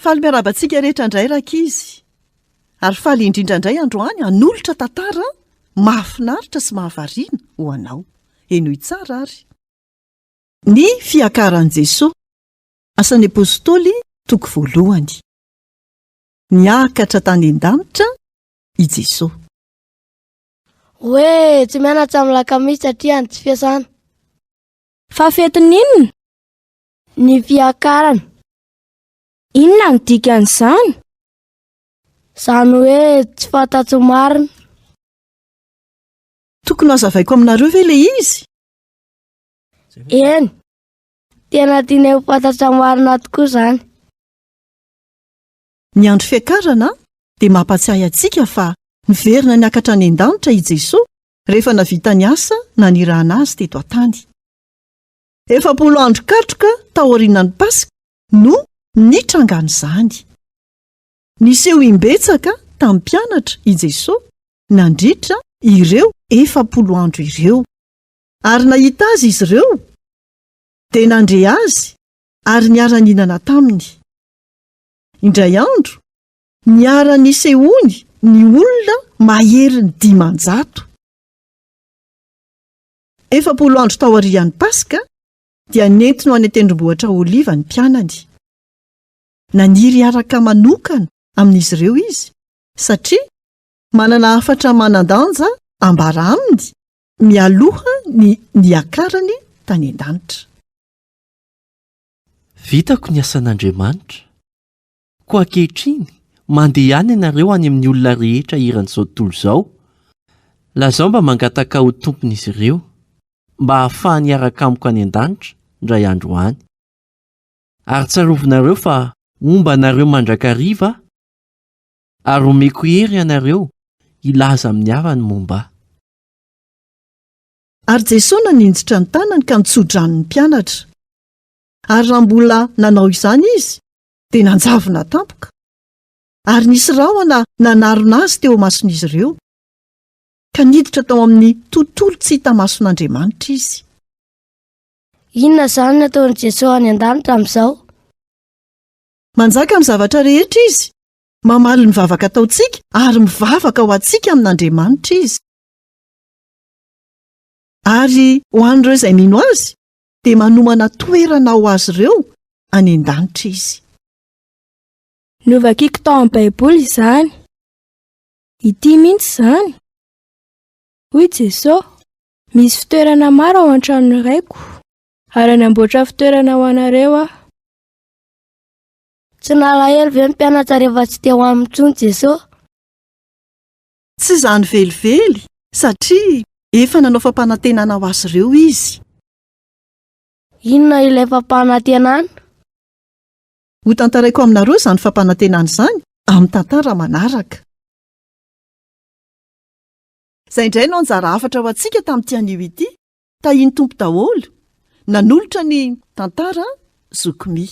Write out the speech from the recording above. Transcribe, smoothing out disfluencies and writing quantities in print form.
Faly miarahaba antsika rehetra indray rankizy. Ary faly indrindra indray androany hanolotra tantara mahafinaritra sy mahavariana ho anao. Henoy tsara ary. Ny fiakaran'i Jesoa. Asan'ny Apostoly toko voalohany. Niakatra tany an-danitra i Jesoa. Hoe tsy mianatra amin'ny lakamisy satria any tsy fiasana. Fa fetin'ny inona? Ny fiakarana. Inona no dikan'izany? Izany hoe tsy fantatro marina. Tokony hazavaiko aminareo ve ilay izy? Eny, tena tianay ho fantatra marina tokoa izany. Ny andro fiakarana dia mampatsiahy antsika fa niverina niakatra any an-danitra i Jesoa rehefa navita ny asa nanirahana azy teto an-tany. 40 andro katroka taorianan'ny Paska no nitrangan'izany. Niseho imbetsaka tamin'ny mpianatra i Jesoa nandritra ireo 40 andro ireo. Ary nahita Azy izy ireo, dia nandre Azy ary niara-nihinana taminy. Indray andro, niara-nisehoany ny olona maherin'ny 500. 40 andro taorian'ny Paska, dia nentiny ho any an-tendrombohitra Oliva ny mpianany. Naniry hiaraka manokana amin'izy ireo izy, satria manana hafatra manan-danja ambara aminy mialoha ny niakarany tany an-danitra. Vitako ny asan'Andriamanitra. Koa ankehitriny, mandehana ianareo any amin'ny olona rehetra eran'izao tontolo izao. Lazao mba mangataka ho tompon'izy ireo, mba hahafahany hiaraka amiko any an-danitra indray andro any. Ary tsarovinareo fa homba anareo mandrakariva aho, ary homeko hery ianareo hilaza amin'ny hafa ny momba ahy. Ary Jesoa naninjitra ny tanany ka nitso-drano ny mpianatra. Ary raha mbola nanao izany izy, dia nanjavona tampoka. Ary nisy rahona nanarona azy teo imason'izy ireo, ka niditra tao amin'ny tontolo tsy hita mason'Andriamanitra izy. Inona izany no ataon'i Jesoa any an-danitra amin'izao? Manjaka amin'ny zavatra rehetra Izy, mamaly ny vavaka ataontsika ary mivavaka ho antsika amin'Andriamanitra Izy. Ary ho an'ireo izay mino Azy, dia manomana toerana ho azy ireo any an-danitra Izy. Novakiko tao amin'ny Baiboly izany. Ity mihitsy izany. Hoy Jesosy, Misy fitoerana maro ao an-tranon'ny Raiko, ary hanamboatra fitoerana ho anareo Aho. Tsy nalahelo ve ny mpianatra rehefa tsy teo aminy intsony Jesosy? Tsy izany velively, satria efa nanao fampanantenana ho azy ireo Izy. Inona ilay fampanantenana? Hotantaraiko aminareo izany fampanantenana izany amin'ny tantara manaraka. Izay indray no anjara hafatra ho antsika tamin'ity anio ity. Tahian'ny Tompo daholo. Nanolotra ny tantara Zoky Mi.